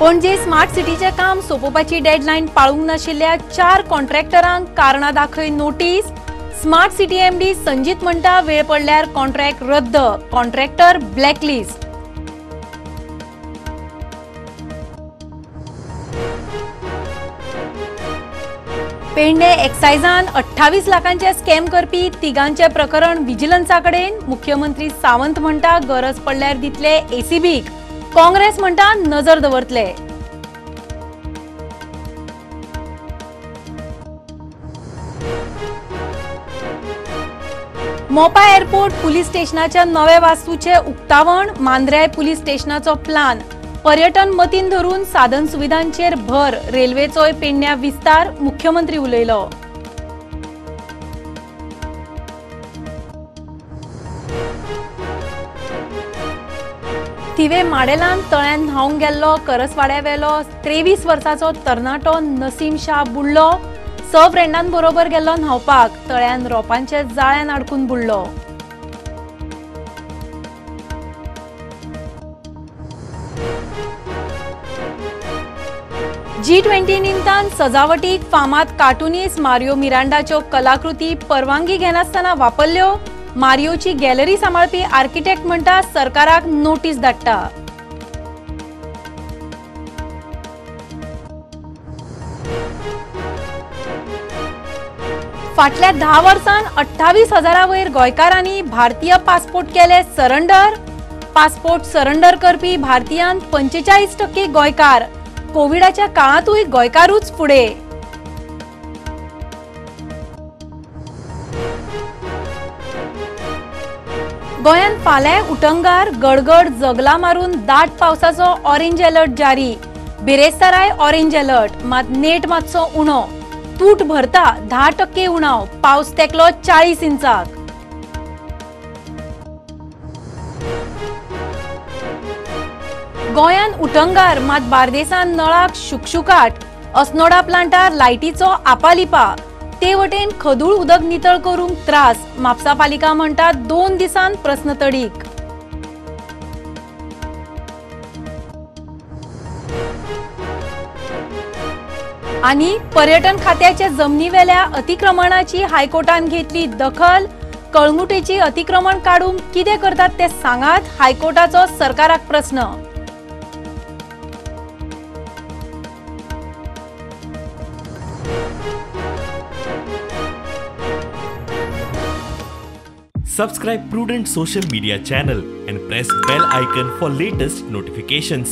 Panaji smart सिटीचें काम सोंपोवपाची deadline पाळूंक नाशिल्ल्या 4 कॉन्ट्रॅक्टरांक कारणां दाखय notice. Smart city MD Sanjit म्हणटा वेळ पडल्यार कॉन्ट्रॅक्ट रद्द, कॉन्ट्रॅक्टर ब्लॅकलिस्ट. पेडणे एक्सायजान 28 लाखांचे स्कॅम करपी तिगांचे प्रकरण विजिलन्सा कडेन. मुख्यमंत्री सावंत म्हणटा गरज पडल्यार दितले एसीबीक. काँग्रेस म्हणटा नजर दवरतले. मोपा एअरपोर्ट पुलीस स्टेशनाच्या नव्या वास्तूचे उक्तावण. मांद्र्याय पुलीस स्टेशनाचो प्लान. पर्यटन मतीन धरून साधन सुविधांचेर भर. रेल्वेचोय पेडण्या विस्तार. मुख्यमंत्री उलयलो. थिवे माडेलान तळ्यान न्हावंक गेल्लो करसवाड्यावेलो 23 वर्साचो तरणाटो नसीम शाह बुडलो. 6 फ्रेंडांबरोबर गेल्लो न्हावपाक. तळ्यान रोपांच्या जाळ्यान अडकून बुडलो. G20 निमतान सजावटीक फामाद कार्टुनिस्ट मारियो मिरांडाच्यो कलाकृती परवानगी घेनासतना वापरल्यो. मारियोची गॅलरी सांबाळपी आर्किटेक्ट म्हणटा सरकाराक नोटीस धाडटा. फाटल्या 10 वर्सांत 28,000 वयर गोंयकारांनी भारतीय पासपोर्ट केले सरंडर. पासपोर्ट सरंडर करपी भारतीयांत 45% गोंयकार. कोविडाच्या काळांतूय गोंयकारूच फुडें. गोंयांत फाल्यां उटंगार गडगड जगला मारून दाट पावसाचो ऑरेंज अलर्ट जारी. बिरेस्ताराय ऑरेंज अलर्ट, मात नेट मातसो उणो. तूट भरता 10% उणाव. पावस तेकलो 40 इंचाक. गोंयांत उटंगार मात बार्देसांत नळाक शुकशुकाट. अस्नोडा प्लांटार लायटीचो आपालिपा. ते वटेन खदूळ उदक नितळ करूंक त्रास. म्हापसा पालिका म्हणटा 2 दिसांत प्रस्न तडीक. आनी पर्यटन खात्याच्या जमनीवेल्या अतिक्रमणाची हायकोर्टान घेतली दखल. कळंगुटेची अतिक्रमण काडूंक कितें करतात ते सांगात. हायकोर्टाचो सरकाराक प्रस्न. Subscribe Prudent Social Media channel and press bell icon for latest notifications.